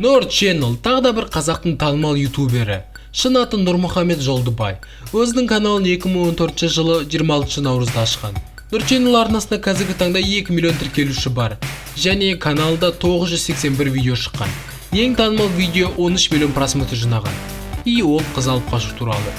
Нұр Channel тағы да бір қазақтың танымал ютубері. Шын аты Нұрмұхамед Жолдыбай. Өзінің каналын 2014 жылы 26 наурызда ашқан. Нұр Channel арнасында қазіргі таңда 2 миллион тіркелуші бар. Және каналда 981 видео шыққан. Ең танымал видео 13 миллион просмотр жинаған. И ол қыз алып қашу туралы.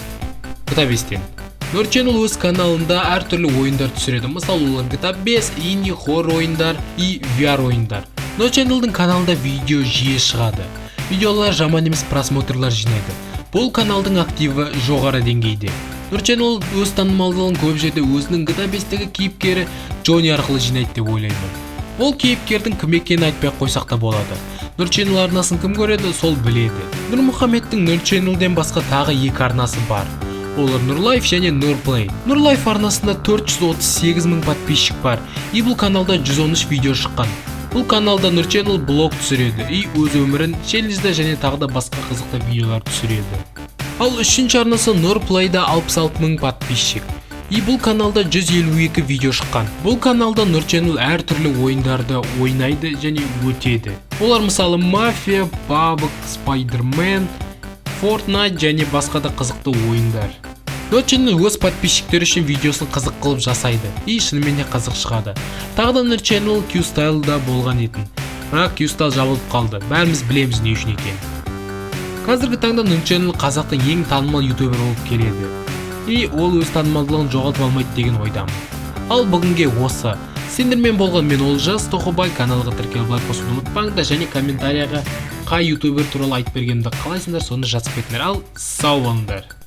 GTA 5-тен. Нұр Channel өз каналында әртүрлі ойындар түсіреді. Мысалы, олар GTA 5, инди, хоррор ойындар и VR ойындар. Нұр Channel'дың каналында видео жиі шығады. Видеолар жаман емес просмотрлар жинайды. Бұл каналдың активі жоғары деңгейде. Нұр Channel өз танымалдылығын көп жерде өзінің GTA 5-тегі кейіпкері Джонни арқылы жинайды деп ойлаймын. Ол кейіпкердің кім екенін айтпай ақ қойсақ та болады. Нұр Channel арнасын кім көреді, сол біледі. Нұрмұхамедтің Нұр Channel'ден басқа тағы екі арнасы бар. Олар Нұрлайф және Нұрплей. Нұрлайф арнасында 438 мың подписчик бар. И бұл каналда 113 видео шыққан. Бұл каналда Нұр Channel блог түсіреді и өз өмірін челленджді және тағы да басқа қызықты видеолар түсіреді. Ал үшінші арнасы Нұрплейда 66 мың подписчик. И бұл каналда 152 видео шыққан. Бұл каналда Нұр Channel әртүрлі ойындарды ойнайды және өтеді. Олар, мысалы, Мафия, PUBG, Spider-Man, Fortnite және басқа да қызықты ойындар. Нұр Channel өз подписчиктері үшін видеосын қызық қылып жасайды и шынымен де қызық шығады. Тағы да Нұр Channel Q-Style-да болған етін. Бірақ Q-Style жабылып қалды. Бәріміз білеміз не үшін екенін. Қазіргі таңда Нұр Channel қазақтың ең танымал ютубер болып келеді. И ол өз танымалдылығын жоғалтып алмайды деген ойдамын. Ал бүгінге осы. Сендермен болған мен, Олжас Тоқыбай. Каналға тіркеліп, лайк басуды ұмытпаңдар және комментарияға қай ютубер туралы айтып бергенімді қалайсыңдар, соны жазып кетіңдер. Ал сау болыңдар.